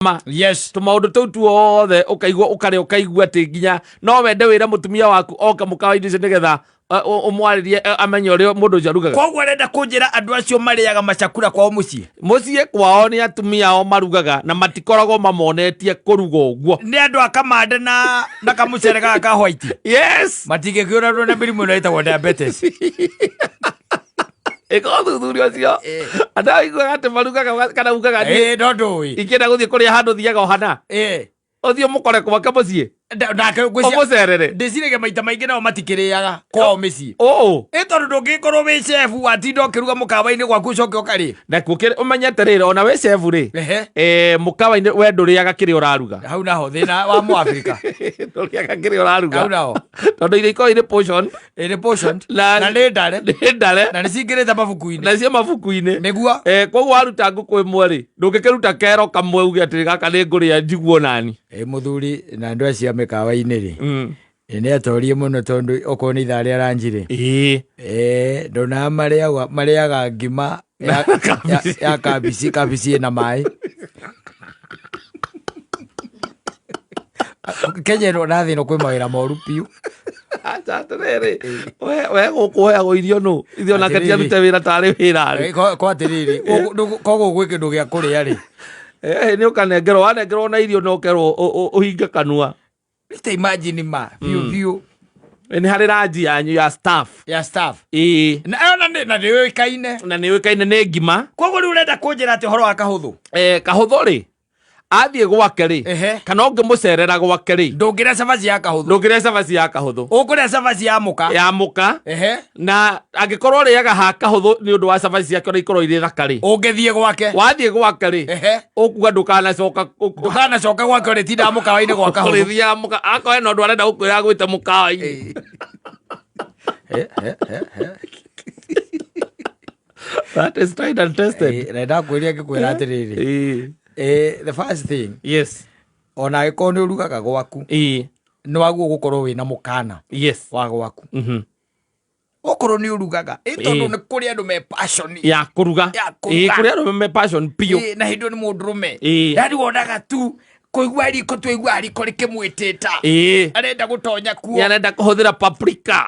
Cama. Yes. Tũmaũndũ tũu tuothe ũkaigua, ũkarĩa, ũkaigua atĩ nginya no wende wĩre mũtumia waku oke mũkawa-inĩ ũcio nĩgetha ũmwarĩrie, amenye ũrĩa mũndũ ũcio arugaga. Koguo arenda kũnjĩra andũ acio marĩaga macakura kwao mũciĩ. Mũciĩ kwao nĩ atumia ao marugaga na matikoragwo mamonetie kũruga ũguo. Nĩ andũ a kamande na kamũcere gaka ka white. Yes. Matingĩkĩũranwo na mĩrimũ ĩno ĩtagwo diabetes. Ĩka ũthuthuria ũcio. Andũ aiguaga atĩ marugaga kana ugaga niĩ Ĩĩ, no ndũĩ. ingĩenda gũthiĩ kũrĩa handũ thiaga o hana. Ũthiĩ ũmũkore gwake mũciĩ. Nake ngwĩciria Ũmũcerere. Ndĩciragia maita maingĩ nao matikĩrĩaga kwao mĩciĩ. Ũũ. Ĩ tondũ ndũngĩkorwo wĩ chef watinda ũkĩruga mũkawa-inĩ gwaku ũcoke ũkarĩe. Nakuo ũmenye atĩrĩrĩ, ona wĩ chef rĩ, Ehe. Mũkawa-inĩ we ndũrĩaga kĩrĩa ũraruga. Hau naho thĩna wa Mũafrika. Ndũrĩaga kĩrĩa ũraruga. Hau naho. Tondũ irio ikoragwo irĩ portion. Ĩrĩ portion. Na Na nĩ ndare. Nĩ ndare. Na nĩ cingĩrĩte mabuku-inĩ. Na cio mabuku-inĩ. Nĩguo. Koguo waruta ngũkũ ĩmwe rĩ, ndũngĩkĩruta kero kamwe uge atĩ gaka nĩ ngũrĩa njiguo nani. Ĩ mũthuri na andũ acio a mĩkawa-inĩ rĩ. Nĩ atorie mũno tondũ okorwo nĩ ithaa rĩa ranji rĩ. Ndonaga marĩaga ngima ya kabici, kabici ĩna maĩ. Kenya ĩno na thĩ ĩno kwĩ mawĩra moru biũ. Acha atĩrĩrĩ, we gũkũ ũheagwo irio nũ? Ithuĩ onake ti Atĩrĩrĩ. arute wĩra tarĩ wĩra rĩ. Kwa atĩrĩrĩ, koguo gwĩ kĩndũ gĩa kũrĩa rĩ. Nĩ ũkanengerwo, wanengerwo na irio na ũkerwo ũhinge kanua. Rita imagine ma, biũ biũ. Nĩ harĩ ranji yanyu ya staff. Ya staff. Ĩĩ. Na ona nĩ, na nĩ yũĩkaine. Na nĩ yũĩkaine nĩ ngima. Koguo rĩu ũrenda kũnjĩra atĩ ũhoro wa kahũthũ? Kahũthũ rĩ, athiĩ gwake rĩ, Ehe. kana ũngĩmũcerera gwake rĩ, Ndũngĩrĩa cabaci ya kahũthũ. Ndũngĩrĩa cabaci ya kahũthũ. Ũkũrĩa cabaci ya mũka. Ya mũka. Ehe. Na angĩkorwo ũrĩaga ha kahũthũ nĩ ũndũ wa cabaci ciake ũrĩa ikorwo irĩ thaka rĩ. Ũngĩthiĩ gwake. Wathiĩ gwake rĩ, Ehe. ũkuga ndũkanacoka Ndũkanacoka gwake ũrĩtindaga mũkawa-inĩ gwa kahũthũ. Ũrĩthiaga mũka, akorwo hena ũndũ arenda gũkwĩra agwĩte mũkawa-inĩ. That is tried and tested. Na ndakwĩria ngĩkwĩra atĩrĩrĩ. The first thing. Yes. Ona angĩkorwo nĩ ũrugaga gwaku. Nĩ wagwo gũkorwo wĩna mũkana. Yes. Wa gwaku. Okorwo nĩ ũrugaga, tondũ nĩ kũrĩ andũ me passion. Ya kũruga. Ya kũruga. Kũrĩ andũ me passion biũ. Na hĩndĩ ĩyo nĩ mũndũrũme. Yaani wonaga tu kũigua riko, tuigua riko rĩkĩmwĩtĩta. Arenda gũtonya kuo. Nĩ arenda kũhũthĩra paprika.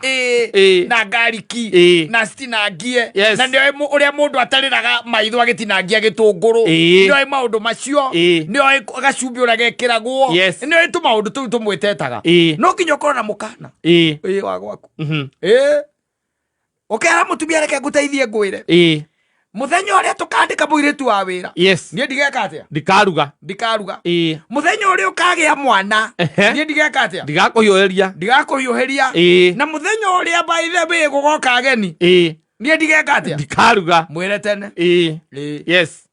Na ngariki. Na citinangie. Yes. Na nĩoĩ ũrĩa mũndũ atarĩraga maitho agĩtinangia gĩtũngũrũ. Nĩoĩ maũndũ macio. Nĩoĩ gacumbĩ ũrĩa gekĩragwo. Yes. Nĩoĩ tũmaũndũ tũu tũmwĩtetaga. No nginya ũkorwo na mũkana. Wa gwaku. Ũkera mũtumia reke ngũteithie ngwĩre. Mũthenya ũrĩa tũkandĩka mũirĩtu wa wĩra. Yes. Niĩ ndigeka atĩa? Ndikaruga. Ndikaruga. Mũthenya ũrĩa ũkagĩa mwana. Niĩ ndigeka atĩa? Ndigakũhiũhĩria. Ndigakũhiũhĩria. Na mũthenya ũrĩa by the way gũgoka ageni. Niĩ ndigeka atĩa? Ndikaruga. Mwĩre tene. Yes.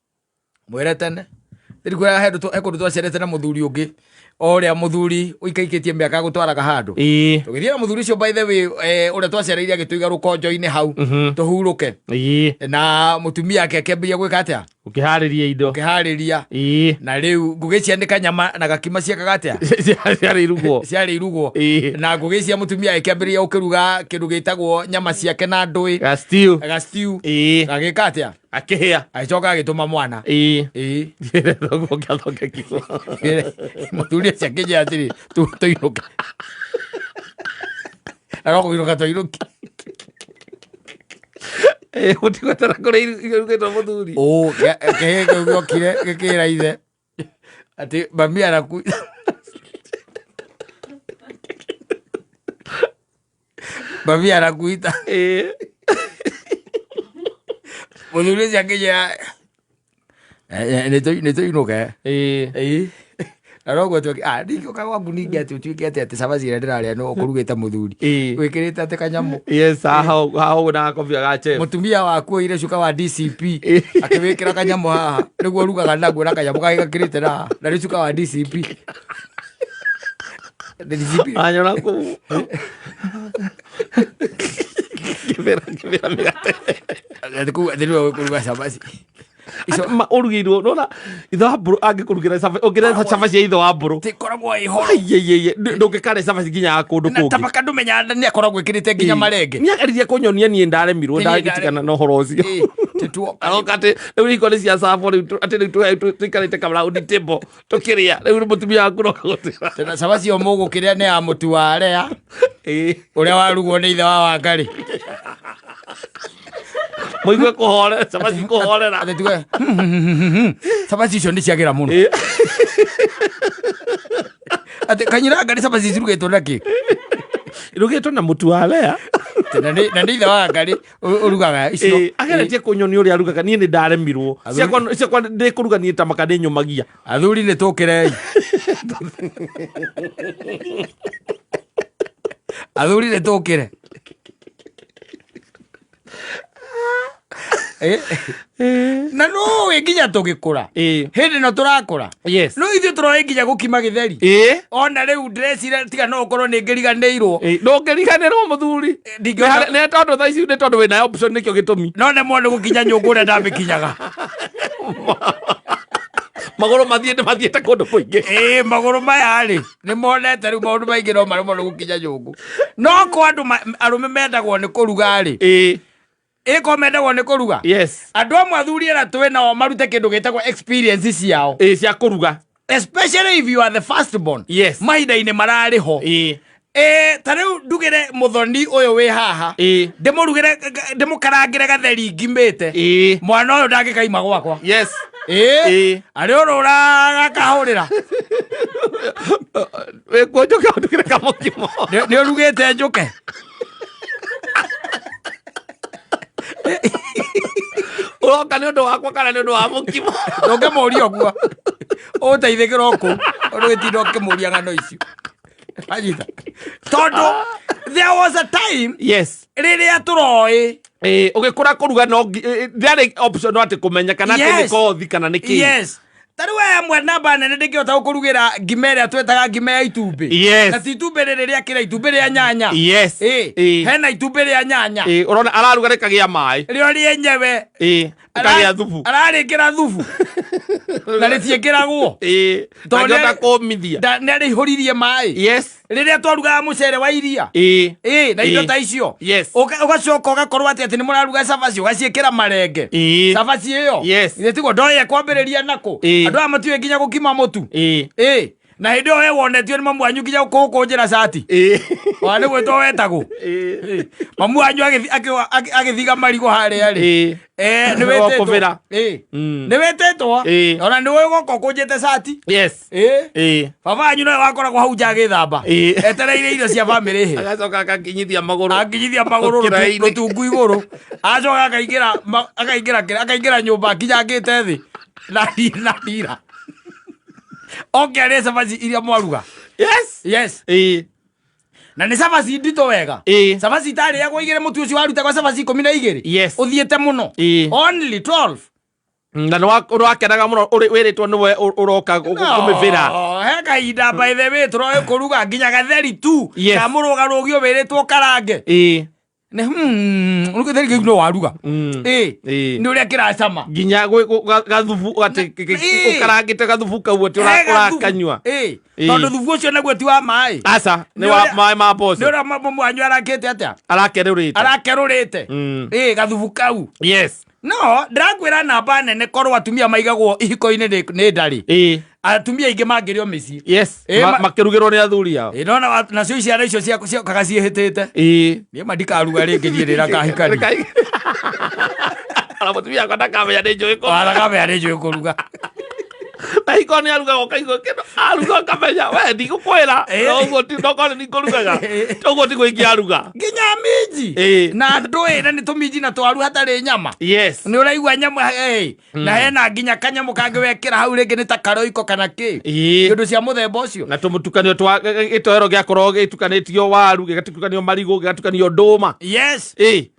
Mwĩre tene. Rĩu kwĩra he he kũndũ twacerete na mũthuri ũngĩ. O ũrĩa mũthuri ũikaikĩtie mĩaka gũtwaraga handũ. Tũgĩthiĩ na mũthuri ũcio by the way, ũrĩa twacereire agĩtũiga rũkonjo-inĩ hau. Tũhurũke. Na mũtumia ake akĩambĩrĩria gwĩka atĩa? Ũkĩharĩria indo. Ũkĩharĩria. Na rĩu ngũgĩ cianĩka nyama na gakima ciekaga atĩa? Ciarĩ irugwo. Ciarĩ irugwo. Na ngũgĩ cia mũtumia akĩambĩrĩria gũkĩruga kĩndũ gĩtagwo nyama ciake na ndũĩ. Ga stew. Ga stew. Agĩka atĩa? Akĩhĩa. Agĩcoka agĩtũma mwana. Thoguo kĩathondekirwo. Mũthuri ũcio akĩnjĩra atĩrĩ, tũinũke. Na no kũinũka twainũki. Mũtigwetera kũrĩa irio irugĩtwo mũthuri. Ũ, kĩhĩĩ kĩu gĩokire gĩkĩra ithe atĩ mami araku mami arakuita. Mũthuri ũcio akĩnjĩra, nĩ tũinũke. Na noguo tuoke, ndingĩũka gwaku ningĩ atĩ ũtuĩke atĩ atĩ cabaci ĩrĩa ndĩrarĩa no ũkũrugĩte mũthuri. Wĩkĩrĩte atĩ kanyamũ. Yes, haha haha ũguo na gakobia ga chef. Mũtumia waku oire cuka wa DCP akĩwĩkĩra kanyamũ haha nĩguo ũrugaga naguo na kanyamũ kangĩ gakĩrĩte na haha, na nĩ cuka wa DCP. Nĩ DCP. Anyona kũu. Ngĩbĩra ngĩbĩra mĩgate. Atĩ kũu atĩ nĩwe ũkũruga cabaci. Icio- Ma- ũrugĩirwo nona ithe wa mbũrũ angĩkũrugĩra cabaci ũngĩrĩa cabaci ya ithe wa mbũrũ Ĩkoragwo ĩ horo. Aiaiaia, ndũngĩkarĩa cabaci nginya ya kũndũ Na kũngĩ tabaka ndũmenyaga nĩ akoragwo ĩkĩrĩte nginya marenge. nĩageririe kũnyonia niĩ ndaremirwo Niĩ ndagĩtigana na ũhoro ũcio Ĩ, tĩtuoka. aroka atĩ rĩu iko nĩ cia cabo rĩu atĩ rĩu tũikarĩte kamraũndi table tũkĩrĩa rĩu nĩ mũtumia waku roka gũtwĩra Tena cabaci ĩyo mũgũkĩrĩa nĩ ya mũtu wa area Ĩ, ũrĩa warugwo nĩ ithe wa Wangari. mũigue kũhore cabaci kũhorera Atĩ tuge cabaci icio nĩ ciagĩra mũno. Ĩ, Atĩ kanyira Wangari cabaci cirugĩtwo na kĩ? irugĩtwo na mũtu wa lea Na nĩ na nĩ ithe wa Wangari ũrugaga icio. Ĩ, ageretie kũnyonia ũrĩa arugaga niĩ nĩ ndaremirwo ciakwa ciakwa ndĩkũruga niĩ tamaka nĩ nyũmagia Athuri nĩ tũkĩrei. Athuri nĩ tũkĩre. Eh, na nũĩ nginya tũgĩkũra Ĩ. hĩndĩ ĩno tũrakũra Yes. no ithuĩ tũroĩ nginya gũkima gĩtheri Ĩ. ona rĩu ndĩreciria tiga no ũkorwo nĩ ngĩriganĩirwo Ĩ, ndũngĩriganĩrwo mũthuri Ndingĩhota- nĩ tondũ thaa ici nĩ tondũ wĩna option nĩkĩo gĩtũmi no nemwo nĩ gũkinya nyũngũ ũrĩa ndamĩkinyaga magũrũ mathiĩte mathiĩte kũndũ kũingĩ ĩĩ magũrũ maya rĩ nĩ monete rĩu maũndũ maingĩ no maremwo nĩ gũkinya nyũngũ no ko andũ arũme mendagwo nĩ kũruga rĩ Ĩ, ĩko mendagwo nĩ kũruga yes andũ amwe athuri arĩa twĩ nao marute kĩndũ gĩtagwo experience ciao Ĩ, cia kũruga especially if you are the first born Yes. mahinda-inĩ mararĩ ho Ĩ, Eh, ta rĩu ndugĩre mũthoni ũyũ wĩ haha Ĩ. ndĩmũrugĩre ndĩmũkarangĩre gatheri ngimĩte Ĩ. mwana ũyũ ndangĩkaima gwakwa yes ĩ Ĩ. arĩ ũrũra gakahũrĩra wĩkuo njũke ũndugĩre kamũkimo nĩ ũrugĩte njũke ũroka nĩ ũndũ wakwa kana nĩ ũndũ wa mũkimo ndũngĩmũria ũguo ũteithĩkĩra o kũu ũndũ gĩtinda ũkĩmũria ng'ano icio anyita tondũ there was a time yes rĩrĩa tũroĩ Ĩ, ũgĩkũra kũruga no ndĩarĩ option no atĩ kũmenya kana atĩ nĩ Yes. kothi kana nĩ kĩ yes ta rĩu aya amwe namba nene ndĩngĩhota gũkũrugĩra ngima ĩrĩa twetaga ngima ya itumbĩ Yes. na ti itumbĩ rĩrĩ rĩa kĩra itumbĩ rĩa nyanya Yes. Ĩ, Ĩ. hena itumbĩ rĩa nyanya Ĩ, ũrona araruga rĩkagĩa maĩ rĩo rĩenyewe Ĩ, rĩkagĩa thubu ararĩkĩra thubu na rĩtiĩkĩragwo Ĩ, Tondũ ndangĩhota nĩ- kũmithia nĩ arĩihũririe maĩ yes rĩrĩa twarugaga mũcere wa iria Ĩ. ĩ na indo Ĩ. ta icio Yes. Ũgacoka ũgakorwo atĩ atĩ nĩ mũraruga cabaci ũgaciĩkĩra marenge Ĩ. cabaci ĩyo Yes. Githĩ tiguo ndoĩ ekwambĩrĩria nakũ Ĩ. andũ aya matiũĩ nginya gũkima mũtu Ĩ. ĩ na hĩndĩ ĩyo we wonetio nĩ mamu wanyu nginya kũkũnjĩra cati Ĩ. ona nĩ gwĩtwo wetagwo Ĩ. mamu wanyu agĩthiga marigũ harĩa rĩ Ĩ. Eh, nĩ Wa wĩtĩtwo. kũbĩra. Ĩ. Mm. nĩ wĩtĩtwo Ĩ. ona nĩ ũĩ gũka ũkũnjĩte cati Yes. Ĩ. Ĩ. baba wanyu nowe wakoragwo hau nja agĩthamba Ĩ. etereire irio cia bamĩrĩ hĩ Agacoka akakinyithia magũrũ. akinyithia magũrũ Kĩraĩ-inĩ. rũtungu igũrũ acoka akaingĩra akaingĩra akaingĩra nyũmba akinyangĩte thĩ na ndira oke arĩe cabaci iria mwaruga Yes. yes Ĩ. Na nĩ cabaci nditũ wega. Ĩ. Cabaci itarĩagwo igĩrĩ mũtu ũcio warutagwo cabaci 12. Yes. Ũthiĩte mũno. Ĩ. Only 12. Na nĩ wakenaga mũno wĩrĩtwo nĩwe ũroka kũmĩbĩra. No, he kahinda by the way tũroĩ kũruga nginya gatheri tu. Yes. Ka mũrũgarũgio wĩrĩtwo karange. Ĩ. Nĩ rĩu gĩtheri kĩu no waruga. Ĩ. Ĩ. Nĩ ũrĩa kĩracama. Nginya gathubu atĩ Ĩ. ũkarangĩte gathubu kau atĩ He gathubu. ũrakanyua. Ĩ. Ĩ. Tondũ thubu ũcio naguo ti wa maĩ. Aca, nĩ Nĩ wa ũrĩa- maĩ ma mboco. Nĩ ũrĩa mamu wanyu arakĩte atĩa? Arakerũrĩte. Arakerũrĩte. Ĩ gathubu kau. Yes. No ndĩrakwĩra namba nene korwo atumia maigagwo ihiko-inĩ nĩ ndarĩ. Ĩ. Atumia aingĩ mangĩrĩo mĩciĩ. Yes. Ĩ, Makĩrugĩrwo nĩ athuri ao. Ĩ, nona nacio ciana icio ciokaga ciĩhĩtĩte. Ĩ. Niĩ ma ndikaruga rĩngĩ niĩ rĩrĩa ngahikania. Ona mũtumia wakwa ndakamenya nĩ njũĩ kũruga. Ndakakamenya nĩ njũĩ kũruga. Na iko nĩ arugaga ũkaigua kĩndũ aruga ũkamenya we ndigũkwĩra. Ĩ. Ũguo ti nokorwo nĩ ndikũrugaga. Ũguo tiguo ingĩaruga. Nginya minji. Ĩ. Na ndũĩ na nĩ tũminji na twaru hatarĩ nyama. Yes. Nĩ ũraigua nyama ĩ. Na hena nginya kanyamũ kangĩ wekĩra hau rĩngĩ nĩ ta karoiko kana kĩ. Ĩ. Indo cia mũthemba ũcio. Na tũmũtukanio twa gĩtoero gĩakorwo gĩtukanĩtio waru gĩgatukanio marigũ gĩgatukanio ndũma. Yes. Ĩ.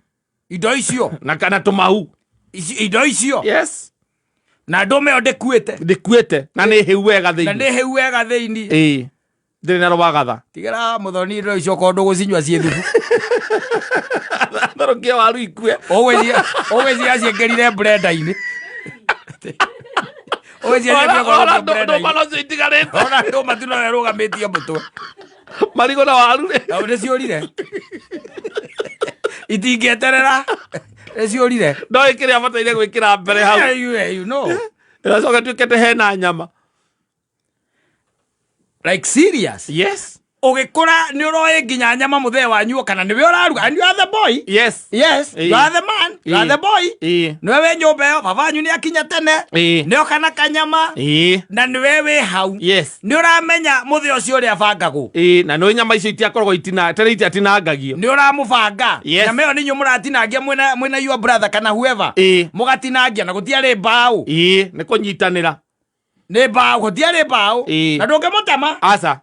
Indo icio. Na kana tũmahu. Indo icio. Yes. Na ndũma ĩyo ndĩkuĩte. Ndĩkuĩte na nĩ hĩu wega Na thĩinĩ. nĩ hĩu wega thĩinĩ. Ĩ. Ndĩrĩ na rwagatha. Tigĩra mũthoni indo icio okorwo ndũgũcinyua ciĩ thubu. Therũkia waru ikue. Ũgwĩciria ciĩkĩrire blender-inĩ. Ĩrũgamĩte. Ũgĩciria Ona nĩ ũkorwo ndũma nocio itigarĩte. Ona ndũma tu noyo ĩrũgamĩtie mũtwe. Marigũ na waru rĩ. Na nĩ ciũrire. Itingĩeterera. Nĩ ciũrire. No ĩkĩrĩa abataire gwĩkĩra mbere hau. Yeah, you know. Ĩgacoka ĩtuĩke hena nyama. Like serious. Yes. Ũgĩkũra nĩ ũroĩ nginya nyama mũthee wanyu kana nĩwe ũraruga and you are the boy. Yes. Yes, you Ĩĩ. are the man, you are Ĩĩ. the boy. Ĩĩ. Nĩwe wĩ nyũmba ĩyo, baba wanyu nĩ akinya tene. Ĩĩ. Nĩ oka na kanyama Ĩĩ. na nĩwe wĩ hau. Yes. Nĩ ũramenya mũthee ũcio ũrĩa abangagwo. Ĩĩ, na nĩ nyama icio itiakoragwo itina tene itiatinangagio. Nĩ ũramũbanga. Yes. Nyama ĩyo nĩ inyuĩ mũratinangia mwĩna mwĩna your brother kana whoever. Ĩĩ. Mũgatinangia na gũtiarĩ mbaũ. Ĩĩ, nĩ kũnyitanĩra. Nĩ mbaũ, gũtiarĩ mbaũ. Ĩĩ. Na ndũngĩmũtema. Aca.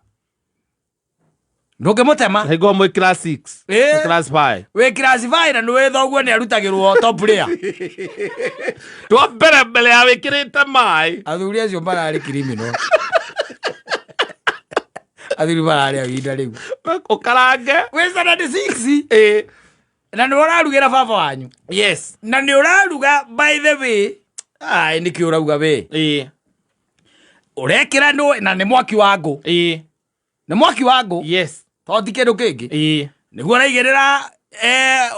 Ndũngĩmũtema. Hingo mwĩ class 6. Ĩĩ. Class 5. Wĩ class 5 na nĩwĩ thoguo nĩ arutagĩrwo top layer. Twa mbere mbere ya wĩkĩrĩte maĩ. Athuri acio mararĩ criminal. Athuri mararĩ a ihinda rĩu. Ũkarange. Wĩ standard 6 Ĩĩ. na nĩ ũrarugĩra baba wanyu. Yes. Na nĩ ũraruga by the way. Ai nĩkĩ ũrauga we? Ĩĩ. Ũrekĩra nĩ na nĩ mwaki wa ngũ. Ĩĩ. Nĩ mwaki wa ngũ. Yes. To ti kĩndũ kĩngĩ. Ĩĩ. Nĩguo ũraigĩrĩra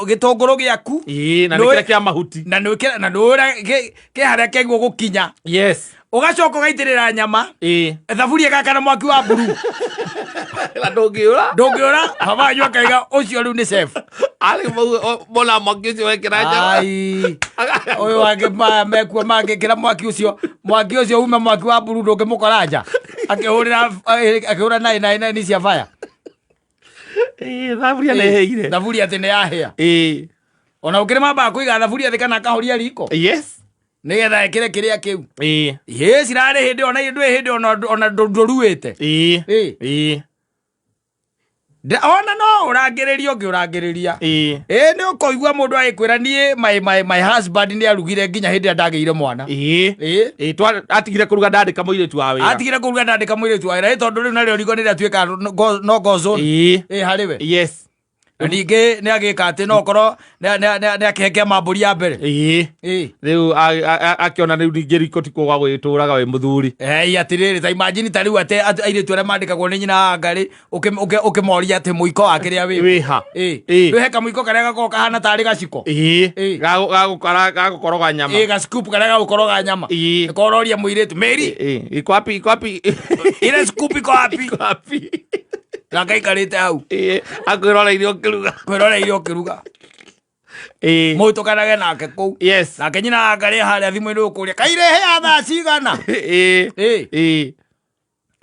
gĩtũngũrũ gĩaku. Ĩĩ, na nĩ Nĩ- kĩrĩa kĩa mahuti. Na nĩ ũkĩra na nĩ ũrĩa kĩ harĩa kĩagwo gũkinya. Yes. Ũgacoka ũgaitĩrĩra nyama. Ĩĩ. Thaburia gakana mwaki wa mburu. Na ndũngĩũra. Ndũngĩũra baba wanyu akaiga ũcio rĩu nĩ chef. Arĩ mona mwaki ũcio wekĩra nyama. Ai. Ũyũ wangĩ mekuo mangĩkĩra mwaki ũcio mwaki ũcio ume mwaki wa mburu ndũngĩmũkora nja. Akĩhũrĩra akĩhũra nai nai nai cia fire. Ĩĩ, thaburia nĩ ĩhĩire. Thaburia atĩ nĩ yahĩa. Ĩĩ. Ona ũkĩrĩ mambaga kũiga thaburia thĩ kana akahoria riko. Yes. Nĩgetha ĩkĩre kĩrĩa kĩu. Ĩĩ. Ĩ cirarĩ hĩndĩ ona ndwĩ hĩndĩ ona ndũruĩte. Ĩĩ. Ĩĩ. Ĩĩ. Ona no ũrangĩrĩria ũngĩũrangĩrĩria. Ĩĩ. Ĩ nĩ ũkũigua mũndũ agĩkwĩra niĩ my husband nĩ arugire nginya hĩndĩ ĩrĩa ndagĩire mwana. Ĩĩ. Ĩĩ. Ĩĩ, atigire kũruga ndandĩka mũirĩtu wa wĩra. Atigire kũruga ndandĩka mũirĩtu wa wĩra ĩ tondũ rĩu narĩo riko nĩ rĩatuĩka no go zone. Ĩĩ. Ĩ harĩ we. Yes. Na ningĩ nĩ agĩka atĩ no ũkorwo nĩ akĩhe kĩa mbũri ya mbere. Ĩĩ. Ĩĩ. Rĩu akĩona rĩu ningĩ riko ti kuo gwa gwĩtũraga wĩ mũthuri. Ei atĩrĩrĩ ta imagine ta rĩu atĩ airĩtu arĩa mandĩkagwo nĩ nyina wa ngarĩ ũkĩmoria atĩ mũiko wa kĩrĩa wĩ. Wĩha. Ĩĩ. Ĩĩ. Wĩhe kamũiko karĩa gakoragwo kahana tarĩ gaciko. Ĩĩ. Ĩĩ. Gagũkoroga nyama. Ĩĩ ga scoop karĩa gagũkoroga nyama. Ĩĩ. Nĩko ũroria mũirĩtu Mary. Ĩĩ. Iko wapi iko wapi? Ile scoop iko wapi? Iko wapi? Na ngaikarĩte hau. Ĩĩ. Akwĩroreire ũkĩruga. Kwĩroreire ũkĩruga. Ĩĩ. Mũhĩtũkanage nake kũu. Yes. Nake nyina wa ngarĩ harĩa thimũ-inĩ ũkũria kairehe ya thaa cigana. Ĩĩ. Ĩĩ. Ĩĩ.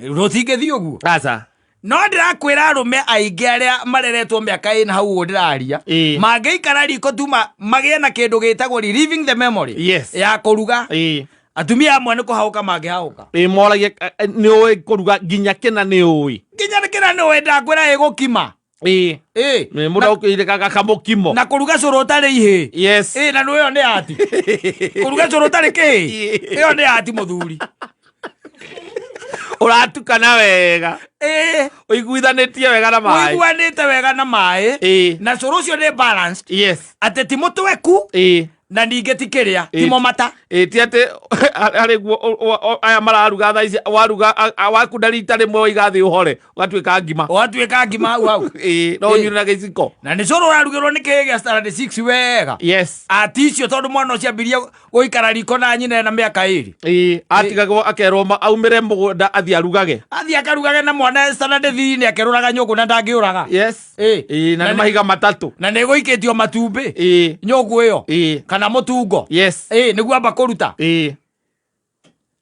Rũtingĩthiĩ ũguo. Aca. No ndĩrakwĩra arũme aingĩ arĩa mareretwo mĩaka ĩna hau ũguo ndĩraria Ĩĩ. mangĩikara riko tu magĩe na kĩndũ gĩtagwo reliving the memory Yes. ya kũruga. Ĩĩ. Atumia amwe nĩ kũhaũka mangĩhaũka. Ĩĩ moragia nĩ ũĩ kũruga nginya kĩna nĩ ũĩ. Nginya kĩna nĩ ũĩ ndakwĩra ĩgũkima. Ĩĩ. Ĩĩ. Nĩ mũndũ ũkĩire kamũkimo. Na kũruga cũrũ ũtarĩ ihĩĩ. Yes. Ĩĩ na nĩ ĩyo nĩ ati. Kũruga cũrũ ũtarĩ kĩhĩĩ. Ĩyo nĩ ati mũthuri. Ũratukana wega. Ĩĩ. Ũiguithanĩtie wega na maĩ. Ũiguanĩte wega na maĩ. Ĩĩ. Na cũrũ ũcio nĩ balanced. Yes. Atĩ ti mũtweku Ĩĩ. na ningĩ ti kĩrĩa Ĩĩ. ti momata. Ĩĩ ti atĩ harĩ guo aya mararuga thaa ici waruga wakunda rita rĩmwe waiga thĩ ũhore ũgatuĩka ngima. Ũgatuĩka ngima hau hau. Ĩĩ no Ĩĩ. ũnyuĩre na gĩciko. Na nĩ cũrũ ũrarugĩrwo nĩ kĩhĩĩ gĩa standard 6 wega. Yes. Ati icio tondũ mwana ũcio ambirie gũikara riko na nyina ena mĩaka ĩrĩ. Ĩĩ atigagwo akerwo aumĩre mũgũnda athiĩ arugage. Athiĩ akarugage na mwana standard 3 nĩ akerũraga nyũngũ na ndangĩũraga. Yes. Ĩĩ. Ĩĩ na Na nĩ nĩ- mahiga matatũ. Na nĩ gũikĩtio matumbĩ. Ĩĩ. Nyũngũ ĩyo. Ĩĩ. Kana mũtungo. Yes. Ĩĩ nĩguo amba kũruta. Ĩĩ.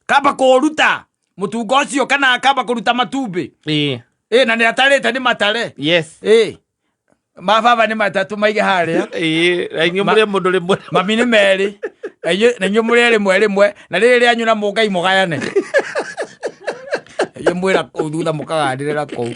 Kamba kũruta mũtungo ũcio kana kamba kũruta matumbĩ. Ĩĩ. Ĩĩ na nĩ atarĩte nĩ matare. Yes. Ĩĩ. Mababa nĩ matatũ maige harĩa. Ĩĩ na inyuĩ mũrĩe mũndũ rĩmwe. Mami nĩ merĩ. Na inyuĩ mũrĩe rĩmwe rĩmwe na rĩrĩ rĩanyu na mũngai mũgayane. Inyuĩ mwĩra kũu thutha mũkaganĩrĩra kũu.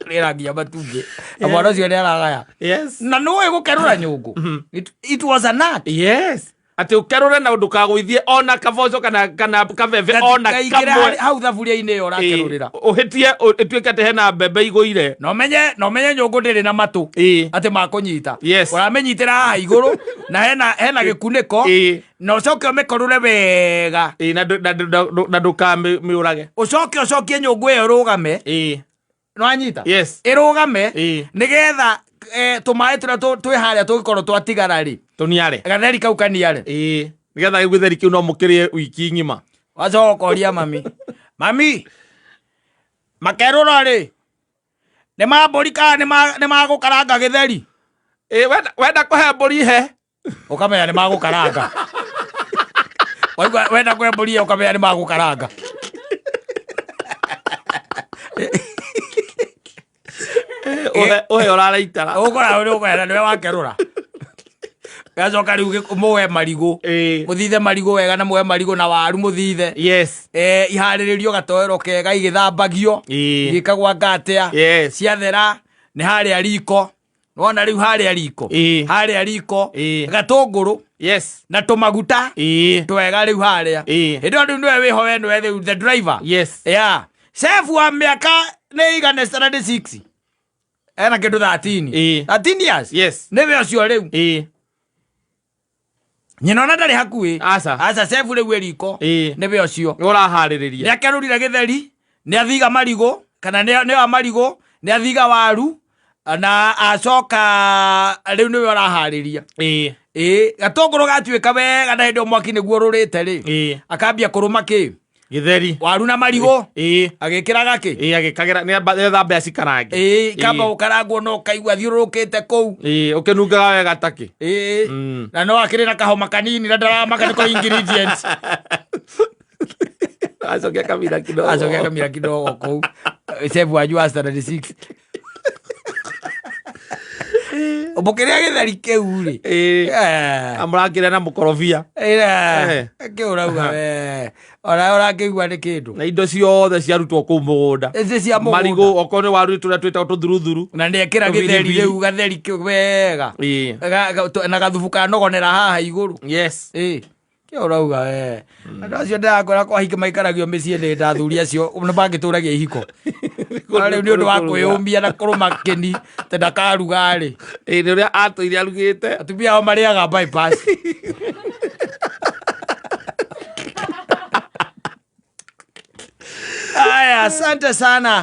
Rĩra nginya matumbĩ. Na mwana ũcio nĩ aragaya. Yes. Na nĩũĩ gũkerũra nyũngũ. It was an art. Yes. Atĩ ũkerũre na ndũkagũithie ona kaboco kana kabebe ona Gatikaingĩre kamwe. hau thaburia-inĩ ĩyo ũrakerũrĩra. Ũhĩtie ĩtuĩke atĩ hena mbembe igũire. Na ũmenye nyũngũ ndĩrĩ na matũ atĩ makũnyita. Ũramĩnyitĩra haha igũrũ na hena gĩkunĩko na ũcoke ũmĩkorũre wega. Ĩĩ, na ndũkamĩũrage. Ũcoke ũcokie nyũngũ ĩyo ĩrũgame. Nĩwanyita? Yes. Ĩrũgame nĩgetha tũmaĩ tũrĩa twĩ harĩa tũngĩkorwo twatigara rĩ, Tũniare. Gatheri kau kaniare. Ĩĩ, nĩgetha gĩtheri kĩu no mũkĩrĩe wiki ng'ima. Wacoka ũkoria mami, mami makerũro rĩ nĩ ma mbũri kana nĩ ma gũkaranga gĩtheri? Ĩĩ, wenda kũhe mbũri he. Ũkamenya nĩ ma gũkaranga. Waigua wenda kũhe mbũri ĩyo ũkamenya nĩ ma gũkaranga. Ũhe ũraraitara. Ũkora ũrĩ ũkora nĩwe wakerũra. Gacoka rĩu mũwe marigũ. Mũthithe marigũ wega na mũwe marigũ na waru mũthithe. Iharĩrĩrio gatoero kega igĩthambagio. Igĩkagwo anga atĩa. Ciathera nĩ harĩa riko. Nĩwona rĩu harĩa riko. Harĩa riko. Gatũngũrũ. Na tũmaguta. Twega rĩu harĩa. Hĩndĩ ĩyo rĩu nĩwe wĩho we nĩwe rĩu the driver. Yeah. Chef wa mĩaka nĩ igana 76. Ena kĩndũ 13. 13 years. Nĩwe ũcio rĩu. Nyina ona ndarĩ hakuhĩ. Aca. Aca, chef rĩu ĩ riko. Nĩwe ũcio. Nĩ ũraharĩrĩria. Nĩ akerũrire gĩtheri, nĩ athiga marigũ, kana nĩ oya marigũ, nĩ athiga waru, na acoka rĩu nĩwe ũraharĩria. Gatũngũrũ gatuĩka wega na hĩndĩ ĩyo mwaki nĩguo ũrũrĩte rĩ. Akambia kũrũma kĩ? Gĩtheri. Waru na marigũ. Agĩkĩra gakĩ? Agĩkagĩra, nĩ amba, nĩ thambe acikarange. Ikamba gũkarangwo no ũkaigua thiũrũrũkĩte kũu. Ũkĩnungaga wega takĩ. Na no akĩrĩ na kahoma kanini na ndaramaka nĩko ingredients. Acokia kamira kidogo. Acokia kamira kidogo kũu. Chef wanyu wa standard 6. Mũkĩrĩa gĩtheri kĩu rĩ. Amũrakĩrĩa na mũkorobia. Kĩu ũrauga we. Ona ũrakĩigua nĩ kĩndũ. Na indo ciothe ciarutwo kũu mũgũnda. Ici cia mũgũnda. Marigũ, okorwo nĩ waru tũrĩa twĩtagwo tũthuruthuru. Na nĩ ekĩra Tũbiribiri. gĩtheri rĩu, gatheri kĩu wega. Na gathubu kanogonera haha igũrũ. Kĩo ũrauga we. Andũ acio ndĩrakwĩra kwa hiki maikaragio mĩciĩ nĩ nda athuri acio nĩ mangĩtũragia ihiko. No rĩu nĩ ũndũ wa kwĩyũmia na kũrũma kĩni te ndakaruga rĩ. Nĩ ũrĩa atũire arugĩte. Atumia ao marĩaga bypass. Aya, asante sana.